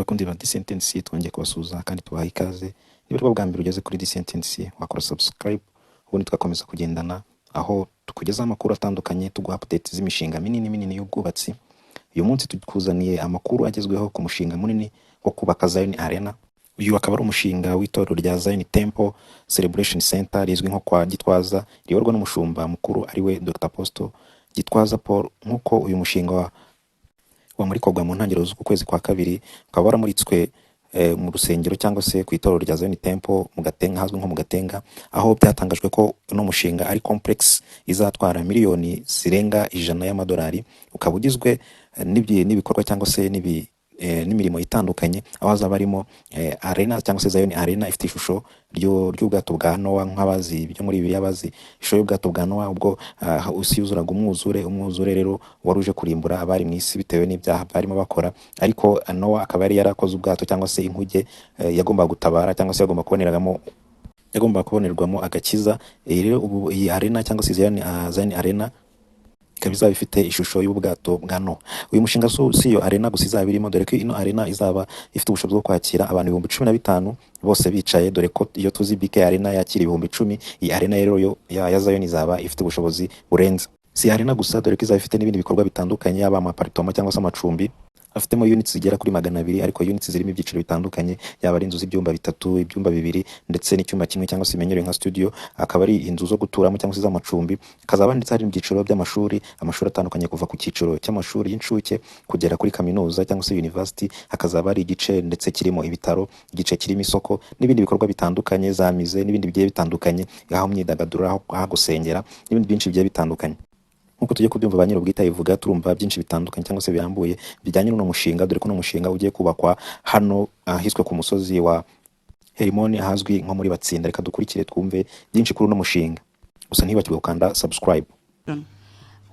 Bakundi ba Decent, twongeye kubasuhuza kandi tubaha ikaze. Niba aribwo bwa mbere ugeze kuri Decent, wakora subscribe, ubundi tugakomeza kugendana aho tukugezaho amakuru atandukanye, tuguha update z'imishinga minini minini y'ubwubatsi. Uyu munsi tukuzaniye amakuru agezweho ku mushinga munini wo kubaka Zion Arena. Uyu akaba ari umushinga w'itorero rya Zion Temple Celebration Center, rizwi nko kwa Gitwaza, riyoborwa n'umushumba mukuru, ariwe Dr Apostle Gitwaza Paul. Nk'uko uyu mushinga wamurikorwa mu ntangiriro z'uku kwezi kwa kabiri, ukaba waramuritswe mu rusengero cyangwa se ku itorero rya Zion Temple mu Gatenga, hazwi nko mu Gatenga, aho byatangajwe ko uno mushinga ari complex izatwara miliyoni zirenga 100 y'amadolari, ukaba ugizwe n'ibikorwa cyangwa se n'imirimo itandukanye, aho hazaba harimo arena cyangwa se Zion Arena ifite ishusho ry'ubwato bwa Noah. Nk'abazi ibyo muri Bibiliya bazi ishusho y'ubwato bwa Noah, ubwo isi yuzuraga umwuzure. Umwuzure rero wari uje kurimbura abari mu isi bitewe n'ibyaha barimo bakora, ariko Noah akaba yari yarakoze ubwato cyangwa se inkuge yagombaga gutabara cyangwa se yagombaga kubonerwamo agakiza. Rero ubu iyi arena cyangwa se Zion Arena ikaba izaba ifite ishusho y'ubwato bwa Noah. Uyu mushinga si iyo arena gusa izaba irimo, dore ko ino arena izaba ifite ubushobozi bwo kwakira abantu 15,000 bose bicaye, dore ko iyo tuzi BK Arena yakira 10,000. Iyi arena rero yo ya Zion izaba ifite ubushobozi burenze. Si arena gusa, dore ko izaba ifite n'ibindi bikorwa bitandukanye, yaba ama-apartment cyangwa se amacumbi afitemo units zigera kuri 200, ariko units zirimo ibyiciro bitandukanye, yaba ari inzu z'ibyumba bitatu, ibyumba bibiri ndetse n'icyumba kimwe cyangwa se imenyerewe nka studio, akaba ari inzu zo guturamo cyangwa se z'amacumbi. Hakazaba ndetse hari ibyiciro by'amashuri, amashuri atandukanye kuva ku cyiciro cy'amashuri y'incuke kugera kuri kaminuza cyangwa se university. Hakazaba hari igice ndetse kirimo ibitaro, igice kirimo isoko n'ibindi bikorwa bitandukanye, za musée n'ibindi bigiye bitandukanye, aho myidagaduro, aho gusengera n'ibindi byinshi bigiye bitandukanye. Nk'uko tugiye kubyumva ba nyir'ubwite abivuga, turumva byinshi bitandukanye cyangwa se birambuye bijyanye n'uno mushinga, dore ko uno mushinga ugiye kubakwa hano ahiswe ku musozi wa Herimoni, ahazwi nko muri Batsinda. Reka dukurikire twumve byinshi kuri uno mushinga, gusa ntibagirwe gukanda subscribe.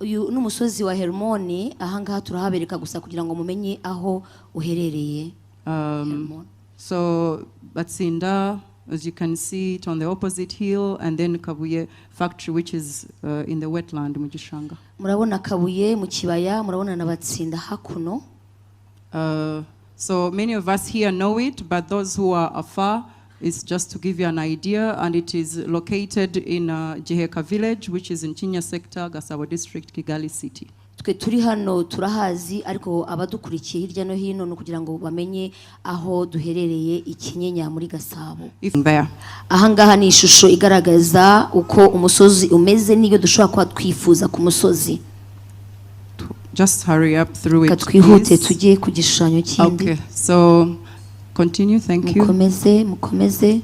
Uyu ni umusozi wa Hermoni. Ahangaha turahabereka gusa kugira ngo mumenye aho uherereye. Hermon. So Batsinda, as you can see it on the opposite hill, and then Kabuye factory, which is in the wetland, mu gishanga. Murabona Kabuye mu kibaya, murabona na Batsinda hakuno. So many of us here know it, but those who are afar, it's just to give you an idea. And it is located in Giheka village, which is in Kinyinya sector, Gasabo district, Kigali city. Twe turi hano turahazi, ariko abadukurikiye hirya no hino ni ukugira ngo bamenye aho duherereye i Kinyinya muri Gasabo. If there. Ahangaha ni ishusho igaragaza uko umusozi umeze n'ibyo dushobora kuba twifuza ku musozi. Just hurry up through Reka it, twihute please. tujye ku gishushanyo kindi. Okay, so continue, thank you. Mukomeze, mukomeze.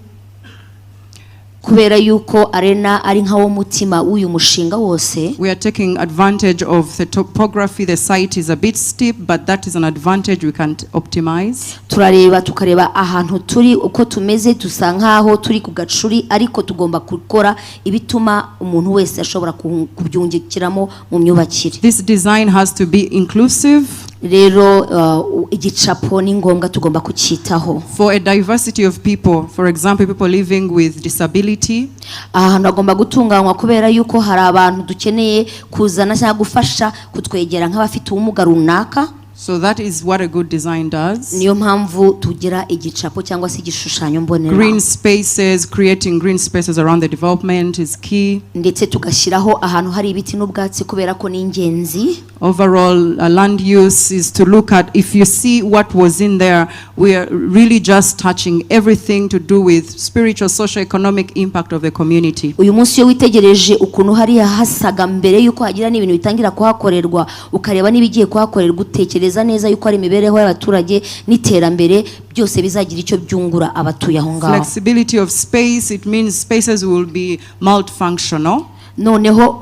Kubera yuko arena ari nka wo mutima w'uyu mushinga wose, We are taking advantage of the topography. The site is a bit steep, but that is an advantage we can optimize. Turareba, tukareba ahantu turi uko tumeze, dusa nkaho turi ku gacuri, ariko tugomba gukora ibituma umuntu wese ashobora kubyungukiramo mu myubakire. This design has to be inclusive Rero igicapo ni ngombwa, tugomba kucyitaho. for a diversity of people. For example, people living with disability, Aha hantu hagomba gutunganywa kubera yuko hari abantu dukeneye kuzana cyangwa gufasha kutwegera, nk'abafite ubumuga runaka. So that is what a good design does. Niyo mpamvu tugira igicapo cyangwa se igishushanyo mbonera. Green spaces, creating green spaces around the development is key. Ndetse tugashyiraho ahantu hari ibiti n'ubwatsi kubera ko ni ingenzi. Overall, land use is to look at, if you see what was in there, we are really just touching everything to do with spiritual, social, economic impact of the community. Uyu munsi iyo witegereje ukuntu hariya hasaga mbere y'uko hagira n'ibintu bitangira kuhakorerwa, ukareba n'ibigiye kuhakorerwa, utekereza neza yuko ari imibereho y'abaturage n'iterambere byose bizagira icyo byungura abatuye aho ngaho. Flexibility of space, it means spaces will be multifunctional. Noneho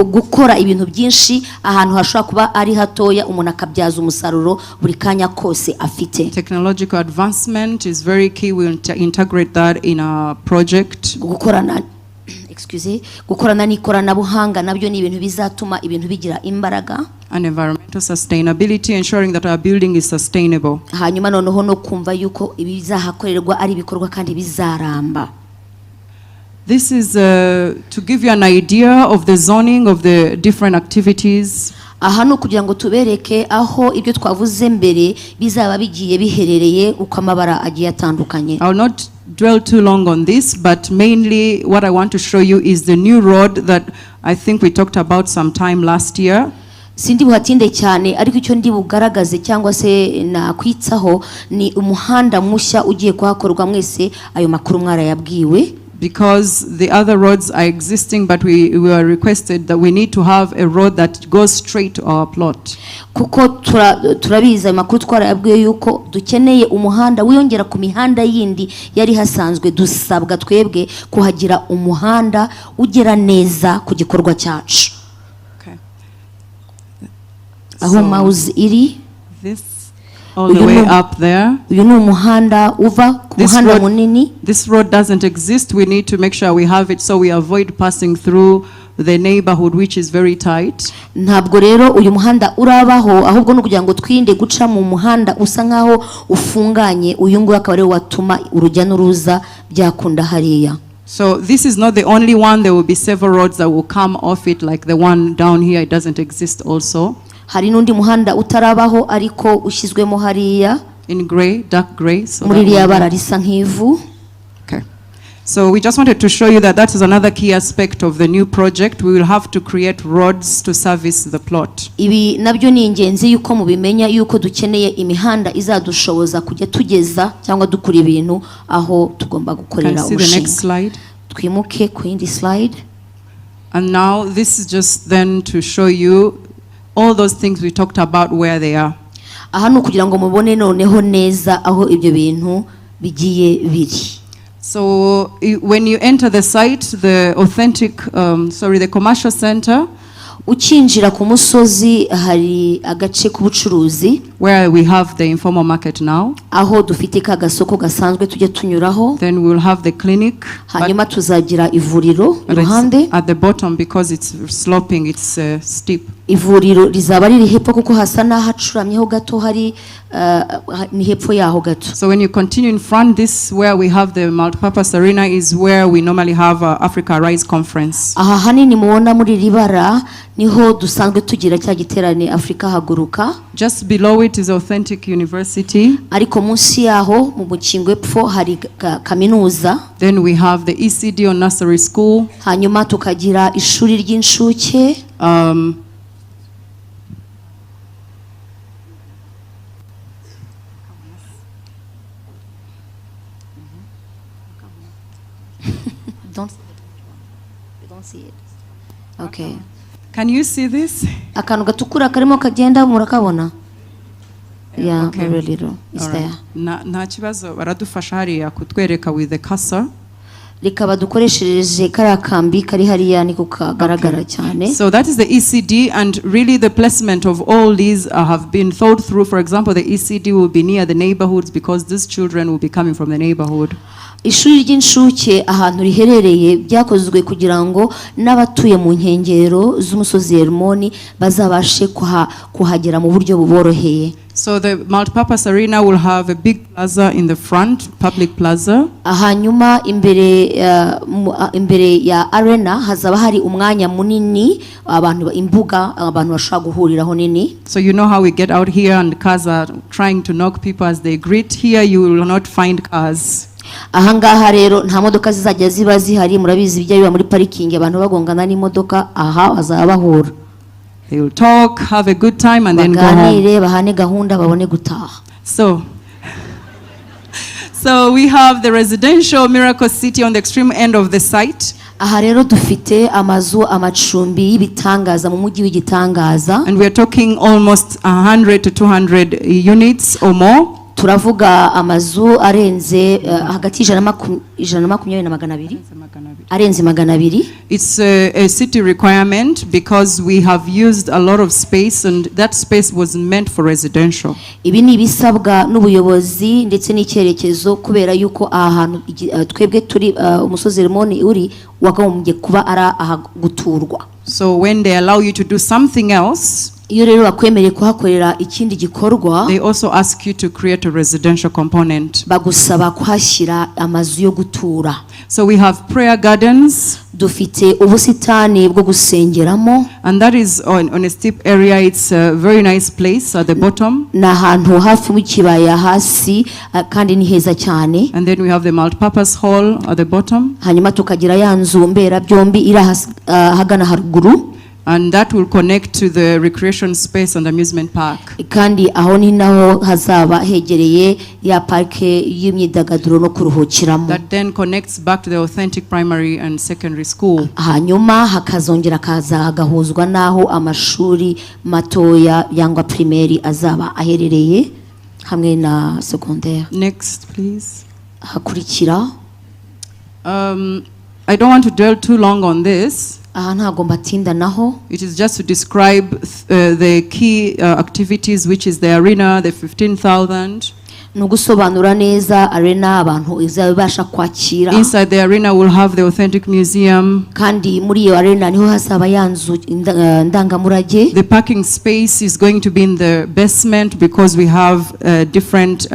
gukora ibintu byinshi ahantu hashobora kuba ari hatoya, umuntu akabyaza umusaruro buri kanya kose afite. Technological advancement is very key. We will integrate that in our project. Gukorana, excuse, gukorana n'ikoranabuhanga nabyo ni ibintu bizatuma ibintu bigira imbaraga. And environmental sustainability, ensuring that our building is sustainable. Hanyuma noneho no kumva yuko ibizahakorerwa ari ibikorwa kandi bizaramba. This is to give you an idea of the zoning of the different activities. Aha ni ukugira ngo tubereke aho ibyo twavuze mbere bizaba bigiye biherereye, uko amabara agiye atandukanye. I will not dwell too long on this, but mainly what I want to show you is the new road that I think we talked about sometime last year. Sindi buhatinde cyane, ariko icyo ndi bugaragaze cyangwa se nakwitsaho ni umuhanda mushya ugiye kuhakorwa. Mwese ayo makuru mwarayabwiwe. Because the other roads are existing, but we were requested that we need to have a road that goes straight to our plot. Kuko turabizi, ayo makuru twarayabwiwe yuko dukeneye umuhanda wiyongera ku mihanda yindi yari hasanzwe. Dusabwa twebwe kuhagira umuhanda ugera neza ku gikorwa cyacu. Okay. Aho So, mouse iri. this all the Uyu way up there. Uyu ni umuhanda uva ku This muhanda road, munini. this road doesn't exist. We need to make sure we have it so we avoid passing through the neighborhood, which is very tight. Ntabwo rero uyu muhanda urabaho, ahubwo ni ukugira ngo twirinde guca mu muhanda usa nkaho ufunganye. Uyu nguyu akaba ariwo watuma urujya n'uruza byakunda hariya. So this is not the only one. There will be several roads that will come off it, like the one down here. It doesn't exist also. Hari n'undi muhanda utarabaho ariko ushyizwemo hariya. In gray, dark gray. So Muri that ririya one. Bara risa nk'ivu. Okay. So we just wanted to show you that that is another key aspect of the new project. We will have to create roads to service the plot. Ibi nabyo ni ingenzi yuko mubimenya yuko dukeneye imihanda izadushoboza kujya tugeza cyangwa dukura ibintu aho tugomba Can gukorera see the next umushinga. Slide? Twimuke ku yindi slide. And now this is just then to show you all those things we talked about, where they are. Aha ni ukugira ngo mubone noneho neza aho ibyo bintu bigiye biri. So when you enter the site, the authentic, sorry, the commercial center, Ukinjira ku musozi hari agace k'ubucuruzi, where we have the informal market now. Aho dufite ka gasoko gasanzwe tujya tunyuraho. Then we'll have the clinic. Hanyuma tuzagira ivuriro But it's iruhande. at the bottom because it's sloping, it's steep. Ivuriro rizaba riri hepfo kuko hasa n'ahacuramyeho gato hari ni hepfo yaho gato. So when you continue in front, this where we have the multipurpose arena is where we normally have Africa Rise Conference. Aha hanini mubona muri iri bara niho dusanzwe tugira cya giterane Afurika Haguruka. Just below it is Authentic University. Ariko munsi yaho mu mukingo epfo hari kaminuza. Then we have the ECD or nursery school. Hanyuma tukagira ishuri ry'inshuke. Don't see it. Okay. Can you see this? Akantu gatukura karimo kagenda murakabona? Yeah, Okay. very little. It's All right. there. Nta kibazo, baradufasha hariya kutwereka with the cursor. Reka badukoreshereje kariya kambi kari hariya niko kagaragara cyane. So that is the ECD, and really the placement of all these have been thought through. For example, the ECD will be near the neighborhoods because these children will be coming from the neighborhood. Ishuri ry'inshuke ahantu riherereye byakozwe kugira ngo n'abatuye mu nkengero z'umusozi Herumoni bazabashe kuhagera mu buryo buboroheye. So the multipurpose arena will have a big plaza in the front, public plaza. Hanyuma imbere imbere ya arena hazaba hari umwanya munini abantu imbuga abantu bashobora guhuriraho nini. So you know how we get out here and cars are trying to knock people as they greet. Here you will not find cars. Ahangaha rero nta modoka zizajya ziba zihari. Murabizi bijya biba muri parikingi abantu bagongana n'imodoka. Aha bazaba bahura. They will talk, have a good time, and then go home. Baganire, bahane gahunda, babone gutaha. So we have the residential Miracle City on the extreme end of the site. Aha rero dufite amazu amacumbi y'ibitangaza mu mujyi w'igitangaza. And we are talking almost 100 to 200 units or more. Turavuga amazu arenze hagati y'ijana na makumyabiri na 200, arenze 200. It's a city requirement because we have used a lot of space and that space was meant for residential. Ibi ni ibisabwa n'ubuyobozi ndetse n'icyerekezo kubera yuko aha hantu twebwe turi umusozi Herumoni uri wakagombye kuba ari aha guturwa. So when they allow you to do something else, Iyo rero bakwemereye kuhakorera ikindi gikorwa, they also ask you to create a residential component. Bagusaba kuhashyira amazu yo gutura. So we have prayer gardens, Dufite ubusitani bwo gusengeramo. And that is on a steep area. It's a very nice place at the bottom. Ni ahantu hafi mu kibaya hasi ah, kandi ni heza cyane. And then we have the multipurpose hall at the bottom. Hanyuma tukagira ya nzu mberabyombi iri ah, ahagana haruguru. And that will connect to the recreation space and amusement park. Kandi aho ni naho hazaba hegereye ya parike y'imyidagaduro no kuruhukiramo. That then connects back to the authentic primary and secondary school. Hanyuma hakazongera kaza hagahuzwa n'aho amashuri matoya yangwa primaire azaba aherereye hamwe na secondaire. Next, please. Hakurikira. I don't want to dwell too long on this. Aha ntabwo mbatinda naho. It is just to describe the key activities, which is the arena, the 15,000. Ni ugusobanura neza arena abantu izaba ibasha kwakira. Inside the arena, we'll have the authentic museum. Kandi muri iyo arena niho hazaba ya nzu ndangamurage. The parking space is going to be in the basement because we have different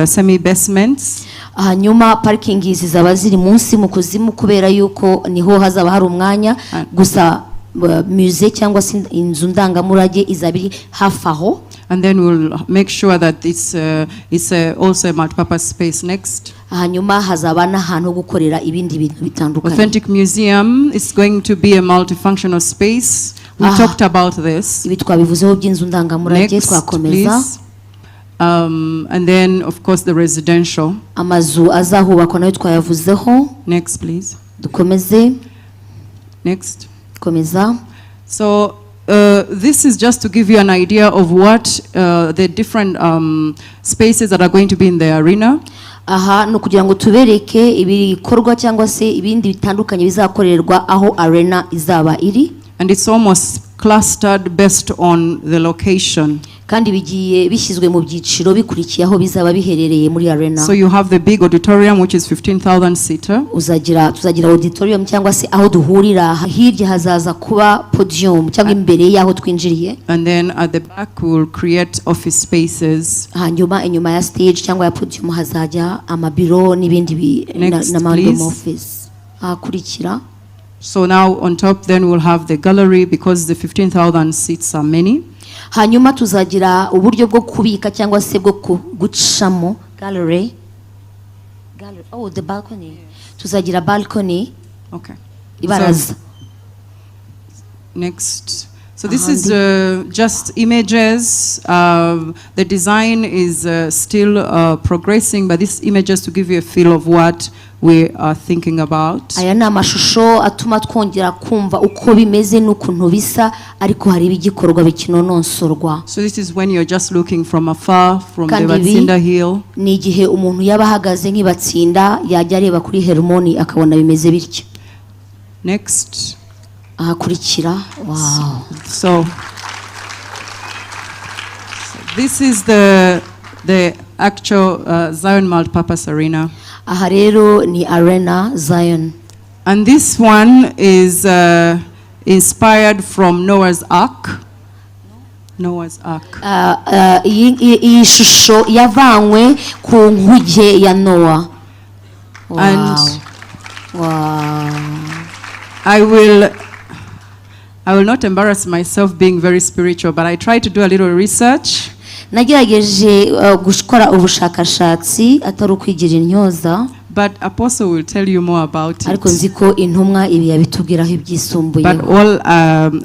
semi-basements. Hanyuma parikingi zizaba ziri munsi mu kuzimu kubera yuko niho hazaba hari umwanya. Ah. Gusa musée cyangwa se inzu ndangamurage izaba iri hafi aho. And then we'll make sure that it's also a multipurpose space. Next. Hanyuma hazaba n'ahantu ho gukorera ibindi bintu bitandukanye. Authentic museum is going to be a multifunctional space. We Ah. talked about this. Ibi twabivuzeho by'inzu ndangamurage. Next, Twakomeza. please. And then, of course, the residential. Amazu azahubakwa nayo twayavuzeho. Next, please. Dukomeze. Next. Komeza. So this is just to give you an idea of what the different spaces that are going to be in the arena. Aha ni ukugira ngo tubereke ibikorwa cyangwa se ibindi bitandukanye bizakorerwa aho arena izaba iri. And it's almost clustered based on the location. Kandi bigiye bishyizwe mu byiciro bikurikiye aho bizaba biherereye muri arena. So you have the big auditorium, which is 15,000 seater. Uzagira tuzagira auditorium cyangwa se aho duhurira, hirya hazaza kuba podium cyangwa imbere y'aho twinjiriye. And then at the back, we'll create office spaces. Hanyuma inyuma ya stage cyangwa ya podium hazajya amabiro n'ibindi Next, na mandom please. Office ahakurikira. So now on top, then we'll have the gallery because the 15,000 seats are many. Hanyuma tuzagira uburyo bwo kubika cyangwa se bwo gucamo gallery. Gallery, oh, the balcony, tuzagira balcony, ibaraza. So, next. So this is just images. The design is still progressing, but these images to give you a feel of what we are thinking about. Aya ni amashusho atuma twongera kumva uko bimeze n'ukuntu bisa, ariko hari ibigikorwa bikinononsorwa. So this is when you're just looking from afar, from the Kandi ibi Batsinda Hill. Ni igihe umuntu yaba ahagaze nk'i Batsinda yajya areba kuri Herumoni akabona bimeze bityo. Next. Ahakurikira, wow. So this is the actual Zion Multipurpose Arena. Aha rero ni arena Zion. And this one is inspired from Noah's Ark. Noah's Ark. Ah, ah, iyi shusho yavanywe ku nkuge ya Nowa. Wow. And Wow. I will not embarrass myself being very spiritual, but I tried to do a little research. Nagerageje gukora ubushakashatsi atari ukwigira intyoza. But Apostle will tell you more about it. Ariko nzi ko intumwa ibi yabitubwiraho But ibyisumbuyeho. All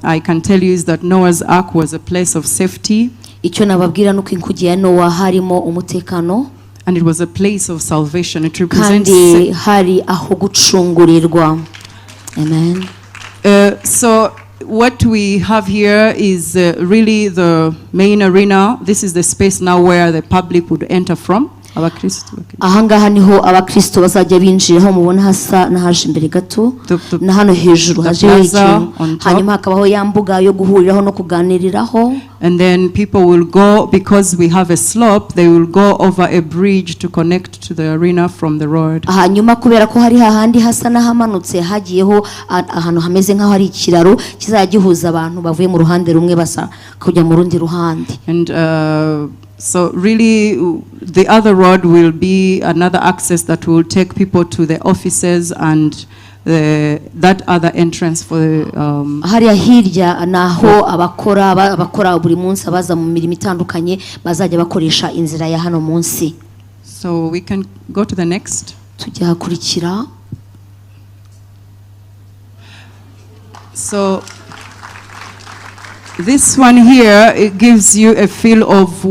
I can tell you is that Noah's Ark was a place of safety Icyo nababwira ni uko inkuge ya Nowa harimo umutekano and it was a place of salvation. It represents. Kandi hari aho gucungurirwa, amen. So what we have here is really the main arena. This is the space now where the public would enter from. Abakristo. Ahangaha niho abakristo bazajya binjiraho, mubona hasa n'ahaje imbere gato na hano hejuru The hajeho plaza ikintu on top. hanyuma hakabaho ya mbuga yo guhuriraho no kuganiriraho. And then people will go, because we have a slope, they will go over a bridge to connect to the arena from the road. Hanyuma kubera ko hari hahandi hasa n'ahamanutse hagiyeho ahantu hameze nk'aho hari ikiraro kizajya gihuza abantu bavuye mu ruhande rumwe basa kujya mu rundi ruhande. And so really, the other road will be another access that will take people to the offices and that other entrance for the Hariya hirya ni aho abakora buri munsi abaza mu mirimo itandukanye bazajya bakoresha inzira ya hano munsi. So we can go to the next. Tujya hakurikira. So this one here, it gives you a feel of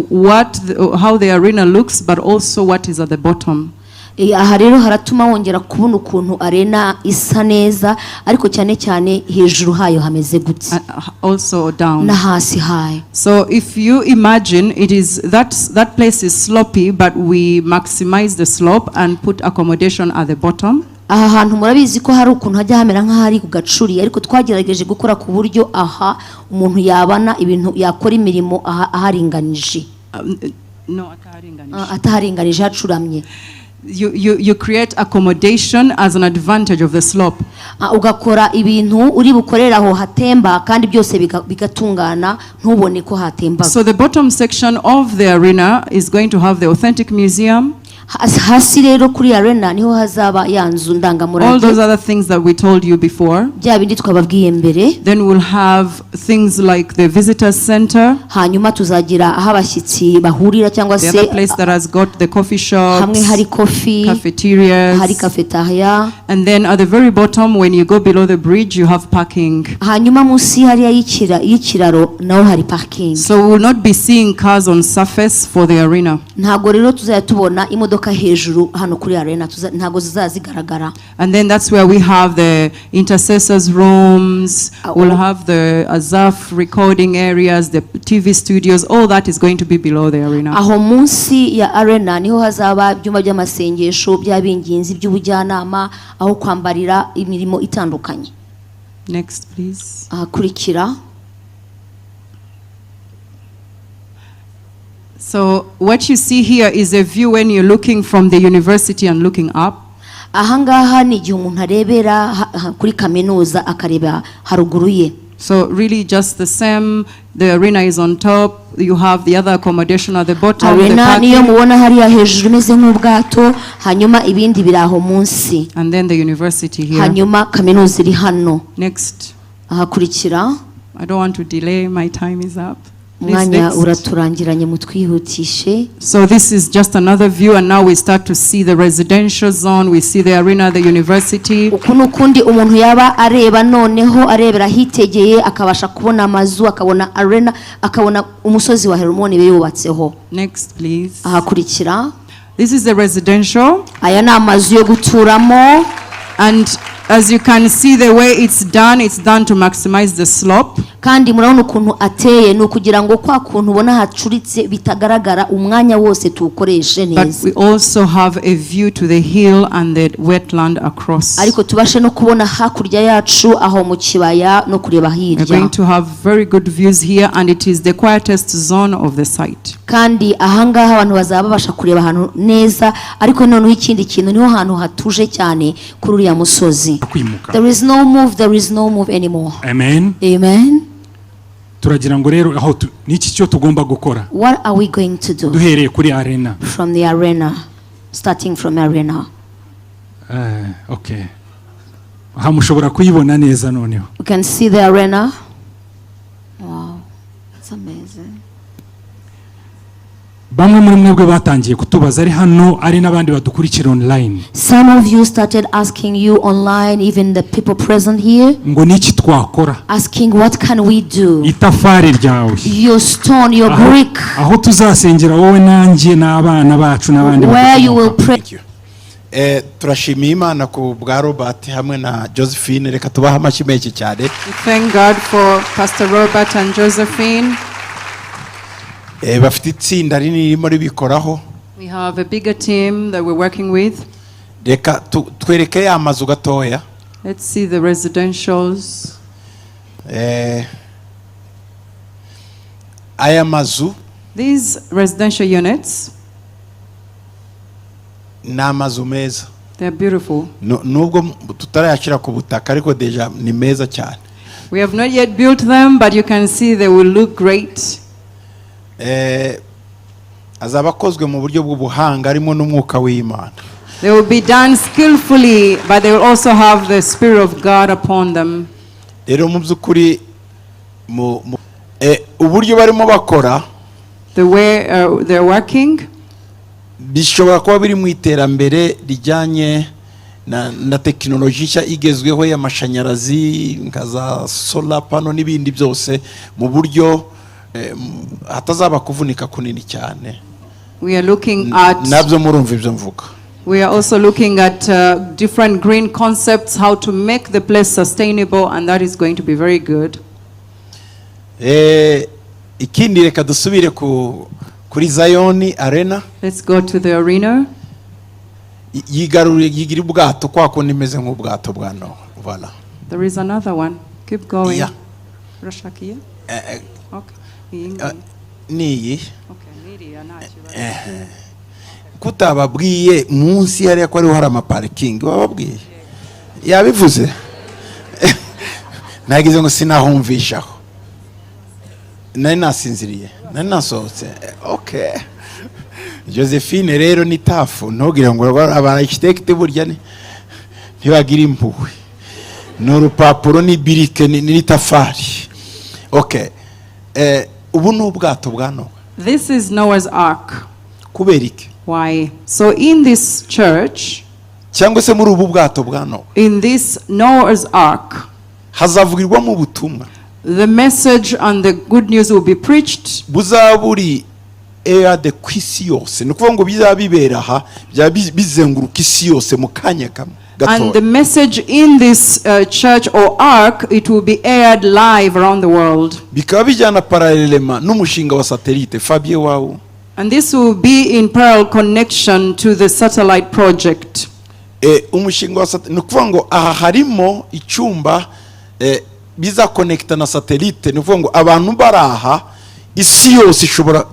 how the arena looks, but also what is at the bottom. Aha rero haratuma wongera kubona ukuntu arena isa neza ariko cyane cyane hejuru hayo hameze gute. Also down. No hasi hayo. So if you imagine, it is that place is sloppy, but we maximize the slope and put accommodation at the bottom. Aha hantu murabizi ko hari ukuntu hajya hamera nk'ahari ku gacuri ariko twagerageje gukora ku buryo aha umuntu yabana ibintu yakora imirimo aha aharinganije. No, ataharinganije. Ah, ataharinganije hacuramye. You create accommodation as an advantage of the slope. Ah, ugakora ibintu uri bukorere aho hatemba kandi byose bigatungana ntubone ko hatembaga. So the bottom section of the arena is going to have the authentic museum. Hasi rero kuri arena niho hazaba ya nzu All ndangamurage. Those other things that we told you before. Bya bindi twababwiye mbere. Then we'll have things like the visitor center, Hanyuma tuzagira aho abashyitsi bahurira cyangwa the se other place that has got the coffee hamwe hari shops, coffee cafeterias. Hari cafeteria. And then at the very bottom, when you go below the bridge, you have parking. Hanyuma munsi hariya y'ikiraro naho hari parking. So we will not be seeing cars on surface for the arena. Ntabwo rero tuzajya tubona imodoka hejuru hano kuri arena ntabwo zizajya zigaragara. And then that's where we have the intercessors' rooms, we'll Oh. have the Azaf recording areas, the TV studios, all that is going to be below the arena. Aho munsi ya arena niho hazaba ibyumba by'amasengesho by'abinginzi by'ubujyanama aho kwambarira imirimo itandukanye. Next, please. Ahakurikira. So what you see here is a view when you're looking from the university and looking up. Ahangaha ni igihe umuntu arebera kuri kaminuza akareba haruguru ye. So really just the same, the arena is on top, you have the other accommodation at the bottom, the Arena niyo parking, mubona hariya hejuru imeze nk'ubwato hanyuma ibindi biri aho munsi. And then the university here. Hanyuma kaminuza iri hano. Next. Ahakurikira. I don't want to delay, my time is up. Please, Umwanya next. uraturangiranye mutwihutishe. So this is just another view, and now we start to see the residential zone, we see the arena, the university. Uku ni ukundi umuntu yaba areba noneho arebera ahitegeye akabasha kubona amazu akabona arena akabona umusozi wa Herumoni yubatseho. Next, please. Ahakurikira. This is the residential, Aya ni amazu yo guturamo. And as you can see, the way it's done to maximize the slope. Kandi murabona ukuntu ateye ni ukugira ngo kwa kuntu ubona hacuritse bitagaragara umwanya wose tuwukoreshe But neza. we also have a view to the hill and the wetland across. Ariko tubashe no kubona hakurya yacu aho mu kibaya no kureba We're hirya. going to have very good views here, and it is the quietest zone of the site. Kandi ahangaha abantu bazaba babasha kureba ahantu neza ariko noneho ikindi kintu niho hantu hatuje cyane kuri uriya musozi. Kwimuka. There is no move, there is no move anymore. Amen. Amen. Turagira ngo rero aho niki cyo tugomba gukora What are we going to do duhereye kuri arena? From the arena, starting from arena? Okay, aha mushobora kuyibona neza noneho. We can see the arena. Wow, it's amazing. Bamwe muri mwebwe batangiye kutubaza ari hano ari n'abandi badukurikira online Some of you started asking you online, even the people present here, ngo niki twakora asking what can we do? Itafari ryawe Your stone, your aho, brick, aho tuzasengera wowe nanjye n'abana bacu n'abandi where you will badukomokaho. pray. Thank you. Turashimiye Imana ku bwa Robert hamwe na Josephine reka tubahe amashyi menshi cyane. We thank God for Pastor Robert and Josephine. Bafite itsinda rinini ririmo ribikoraho. We have a bigger team that we're working with. Reka twereke ya mazu gatoya. Let's see the residentials. Eh, Aya mazu These residential units, ni amazu meza. They're beautiful. Nubwo tutarayashyira ku butaka, ariko déjà ni meza cyane. We have not yet built them, but you can see they will look great. Azaba akozwe mu buryo bw'ubuhanga, harimo n'umwuka w'Imana. They will be done skillfully, but they will also have the Spirit of God upon them. Rero mu by'ukuri uburyo barimo bakora The way they're working, bishobora kuba biri mu iterambere rijyanye na tekinoloji nshya igezweho y'amashanyarazi, nka za solar panel n'ibindi byose, mu buryo hatazaba kuvunika kunini cyane. We are looking at Nabyo murumva ibyo mvuga. We are also looking at different green concepts, how to make the place sustainable, and that is going to be very good. Ikindi, reka dusubire kuri Zayoni Arena. Let's go to the arena. Yigaruriye, yigira ubwato kwa kundi imeze nk'ubwato bwa Nowa, voilà. There is another one. Keep going. Yeah. Urashakiye? Okay. Iyi ngiyi. Niyi. Okay, n'iriya nta kibazo. Kutababwiye munsi hariya ko hariho hari amaparikingi? Wababwiye? Yabivuze, nagize ngo sinahumvishaho, nari nasinziriye, nari nasohotse. Okay, Josephine rero ni tough, ntugire ngo aba architect burya ntibagira impuhwe, ni urupapuro, ni birike, n'itafari. Okay, ubu ni ubwato bwa Nowa. This is Noah's Ark. Kubera iki? Why? So in this church, Cyangwa se muri ubu bwato bwa Nowa, in this Noah's Ark, hazavugirwamo ubutumwa the message and the good news will be preached buzaba buri aired ku isi yose. Ni ukuvuga ngo bizaba bibera aha byaba bizenguruka isi yose mu kanya kamwe And the gatoya. Message in this church or ark, it will be aired live around the world. Bikaba bijyana parallèlement n'umushinga wa satellite, Fabien wawu. And this will be in parallel connection to the satellite project. Umushinga wa ni ukuvuga ngo aha harimo icyumba bizakonekita na satellite. Ni ukuvuga ngo abantu bari aha, isi yose ishobora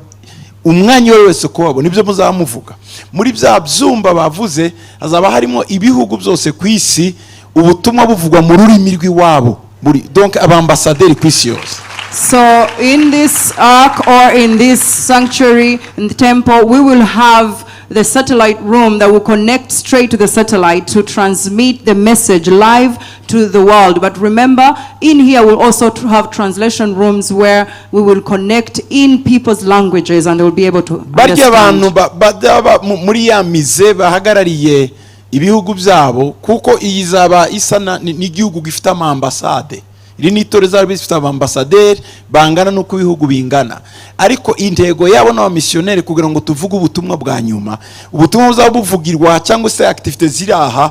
umwanya uwo ari wese kubabona ibyo muzaba muvuga. Muri bya byumba bavuze hazaba harimo ibihugu byose ku isi, ubutumwa buvugwa mu rurimi rw'iwabo muri, donc, abambasaderi ku isi yose. So in this ark or in this sanctuary, in the temple, we will have the satellite room that will connect straight to the satellite to transmit the message live to the world. But remember, in here we'll also have translation rooms where we will connect in people's languages and they will be able to Barya abantu understand. bajya muri ya musée bahagarariye ibihugu byabo, kuko iyi izaba isa n'igihugu gifite amambasade. Iri ni itorero rizaba rifite abambasaderi bangana n'uko ibihugu bingana, ariko intego yabo n'abamisiyoneri kugira ngo tuvuge ubutumwa bwa nyuma. Ubutumwa buzaba buvugirwa cyangwa se activités ziri aha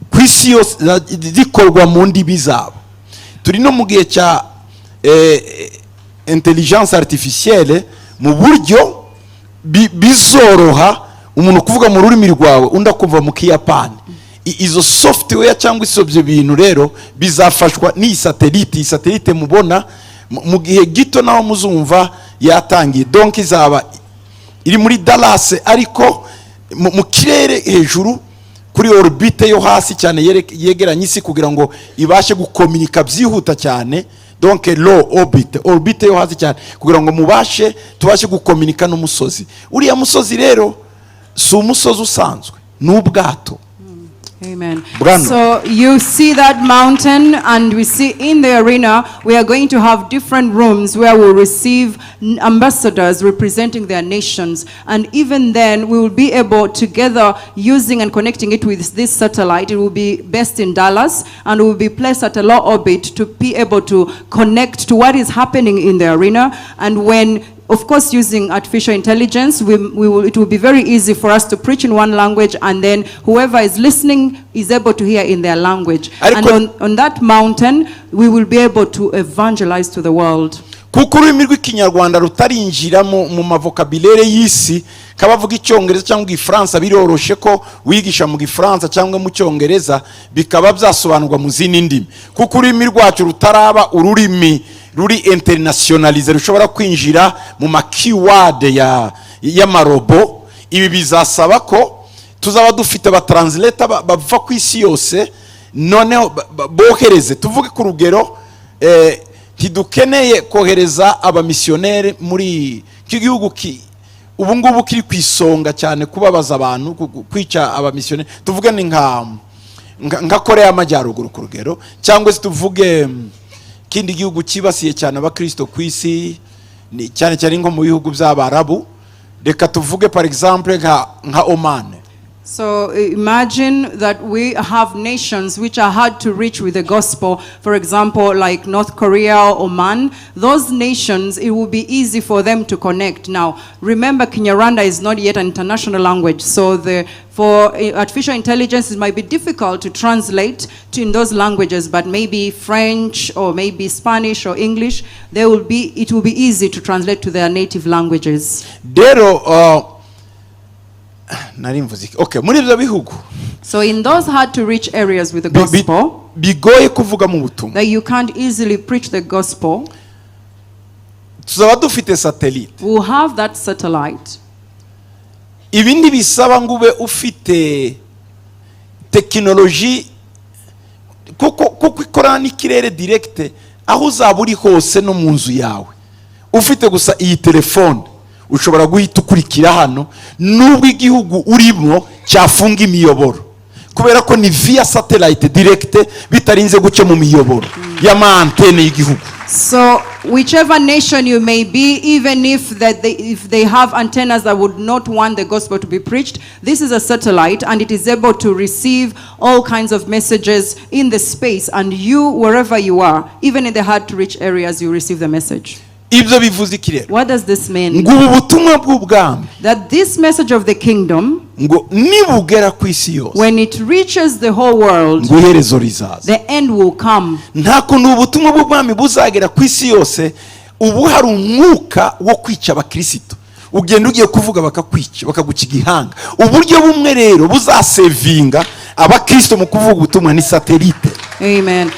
ku isi yose zikorwa mu ndimi zabo. Turi no mu gihe cya intelligence artificielle, mu buryo bizoroha umuntu kuvuga mu rurimi rwawe, undi akumva mu Kiyapani. Izo software cyangwa se ibyo bintu rero bizafashwa n'iyi satellite. Iyi satellite mubona mu gihe gito naho muzumva yatangiye. Donc izaba iri muri Dallas, ariko mu kirere hejuru kuri orbite yo hasi cyane yegeranye isi, kugira ngo ibashe gukominika byihuta cyane. Donc low orbit, orbite yo hasi cyane, kugira ngo mubashe tubashe gukominika n'umusozi. Uriya musozi rero si umusozi usanzwe, ni ubwato. Amen. Brano. So you see that mountain, and we see in the arena, we are going to have different rooms where we'll receive ambassadors representing their nations. And even then, we will be able together using and connecting it with this satellite. It will be based in Dallas and will be placed at a low orbit to be able to connect to what is happening in the arena. And when, of course, using artificial intelligence, it will be very easy for us to preach in one language, and then whoever is listening is able to hear in their language. And on that mountain, we will be able to evangelize to the world. Kuko ururimi rw'Ikinyarwanda rutarinjira mu mavocabulaire y'isi, kabavuga Icyongereza cyangwa Igifaransa, biroroshe ko wigisha mu Gifaransa cyangwa mu Cyongereza bikaba byasobanurwa mu zindi ndimi, kuko ururimi rwacu rutaraba ururimi. ruri internationalisé, rushobora kwinjira mu ma keyword ya y'amarobo. Ibi bizasaba ko tuzaba dufite abatranslator bava ku isi yose, noneho bohereze. Tuvuge ku rugero, ntidukeneye kohereza abamisiyoneri muri k'igihugu ubu ngubu kiri ku isonga cyane kubabaza abantu, kwica abamisiyoneri. Tuvuge ni nka Korea y'Amajyaruguru ku rugero, cyangwa se tuvuge ikindi gihugu cyibasiye cyane abakristo ku isi, ni cyane cyane nko mu bihugu by'Abarabu. Reka tuvuge par exemple nka Oman. So imagine that we have nations which are hard to reach with the gospel. For example, like North Korea or Oman. Those nations, it will be easy for them to connect. Now, remember, Kinyarwanda is not yet an international language. So for artificial intelligence, it might be difficult to translate to in those languages, but maybe French or maybe Spanish or English, it will be easy to translate to their native languages. Rero nari mvuze iki? Okay, muri ibyo bihugu So in those hard to reach areas with the gospel, bigoye kuvuga mu butumwa, that you can't easily preach the gospel, tuzaba dufite satellite. We'll have that satellite. Ibi ntibisaba ngo ube ufite tekinoloji, kuko ikorana n'ikirere direct. Aho uzaba uri hose, no mu nzu yawe, ufite gusa iyi telefone, ushobora guhita ukurikira hano, nubwo igihugu urimo cyafunga imiyoboro, kubera ko ni via satellite direct, bitarinze guca mu miyoboro y'ama antenne y'igihugu. So whichever nation you may be, even if they have antennas that would not want the gospel to be preached, this is a satellite and it is able to receive all kinds of messages in the space. And you, wherever you are, even in the hard to reach areas, you receive the message. Ibyo bivuze iki rero? What does this mean? Ngo ubu butumwa bw'ubwami, That this message of the kingdom, ngo nibugera ku isi yose, when it reaches the whole world, ngo iherezo rizaza. The end will come. Nta kuntu ubu butumwa bw'ubwami buzagera ku isi yose ubu hari umwuka wo kwica abakirisito. Ugenda ugiye kuvuga, bakakwica, bakaguca igihanga. Uburyo bumwe rero buzasevinga abakirisito mu kuvuga ubutumwa ni satellite. Amen.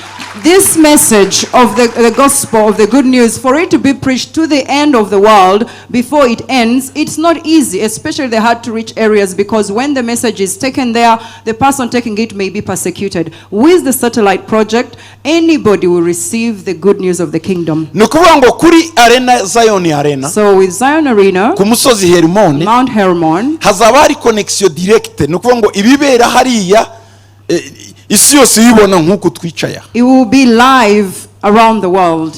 This message of the gospel of the good news, for it to be preached to the end of the world before it ends, it's not easy, especially the hard to reach areas, because when the message is taken there, the person taking it may be persecuted. With the satellite project, anybody will receive the good news of the kingdom. Ni ukuvuga ngo kuri arena, Zion Arena, So with Zion Arena, ku musozi Herimoni, Mount Hermon, hazaba hari connexion directe. Ni ukuvuga ngo ibibera hariya, isi yose uyibona nk'uku twicaye aha. It will be live around the world.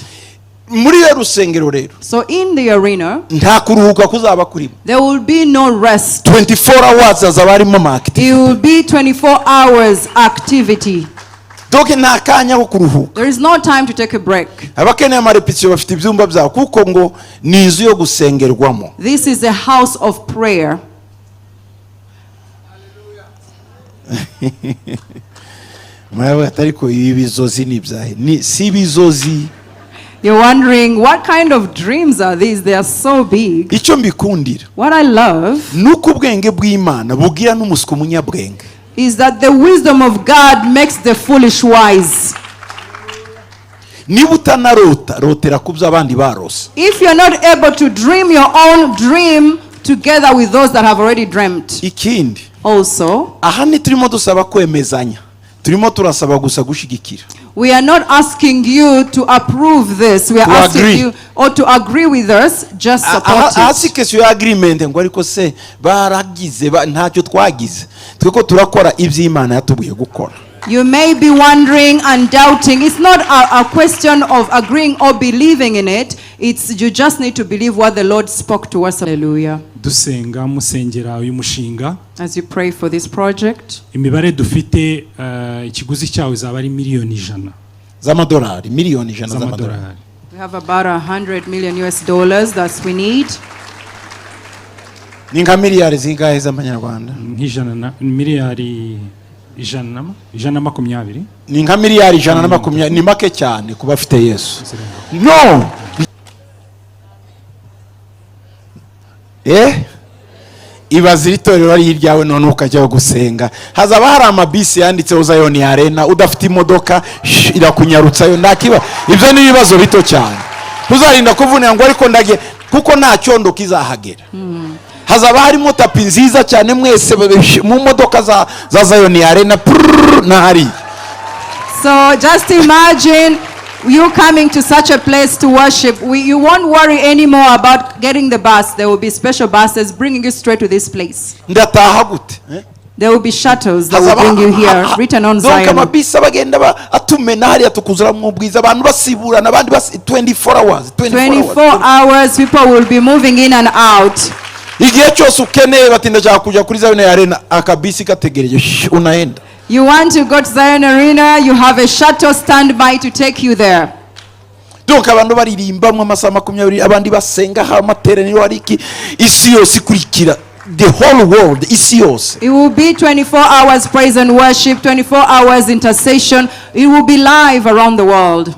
Muri iyo rusengero rero, So in the arena, nta kuruhuka kuzaba kurimo. There will be no rest. 24 hours hazaba harimo ama activity. It will be 24 hours activity. Donc nta kanya ko kuruhuka. There is no time to take a break. Abakeneye amarepetisiyo bafite ibyumba byabo, kuko ngo ni inzu yo gusengerwamo. This is a house of prayer. Muravuga ati: "Ariko ibi bizozi ni ibyahe?" Ni si ibizozi. You're wondering, what kind of dreams are these? They are so big. Icyo mbikundira What I love ni uko ubwenge bw'Imana bugira n'umuswa umunyabwenge. Is that the wisdom of God makes the foolish wise. Niba utanarota, rotera ku byo abandi barose. If you're not able to dream your own dream together with those that have already dreamt. Ikindi, Also, aha ntiturimo dusaba kwemezanya, turimo turasaba gusa gushyigikira. We are not asking you to approve this. We are To asking agree. You or to agree with us, just support Aha it. Si question ya agreement ngo ariko se baragize ntacyo twagize twe, ko turakora iby'Imana yatubwiye gukora. You may be wondering and doubting. It's not a question of agreeing or believing in it. It's you just need to believe what the Lord spoke to us. Hallelujah. Dusenga, musengera uyu mushinga, As you pray for this project, imibare dufite, ikiguzi cyawo izaba ari miliyoni 100 z'amadolari, miliyoni 100 z'amadolari. Z'amadolari. We have about 100 million US dollars that we need. Ni nka miliyari zingahe z'amanyarwanda? Nk'ijana na miliyari 120. Ni nka miliyari 120. Ni make cyane ku bafite Yesu. No, ibaze iri torero ari iryawe, none ukajyaho gusenga, hazaba hari amabisi yanditseho Zion Arena. Udafite imodoka, irakunyarutsayo, nta kiba. Ibyo ni ibibazo bito cyane. Tuzarinda kuvunira ngo ariko ndage, kuko nta cyondo kizahagera. Hazaba harimo tapis nziza cyane, mwese mu modoka za Zion Arena prrrr, na hariya. So just imagine you coming to such a place to worship. You won't worry anymore about getting the bus. There will be special buses bringing you straight to this place. Ndataha gute, eh? There will be shuttles that will bring you here, written on Donc Zion. Amabisi abagenda atumena hariya, tukuzuramo ubwiza, abantu basiburana, abandi basi 24 hours, 24 24 hours. Hours, people will be moving in and out. Igihe cyose ukeneye bati ndashaka kujya kuri Zion Arena, akabisi gategereje, shh, unaenda. You want to go to Zion Arena, you have a shuttle standby to take you there. Donc abantu baririmbamo amasaha 20, abandi basenga, haba amateraniro, hari iki, isi yose ikurikira, the whole world, isi yose. It will be 24 hours praise and worship, 24 hours intercession. It will be live around the world.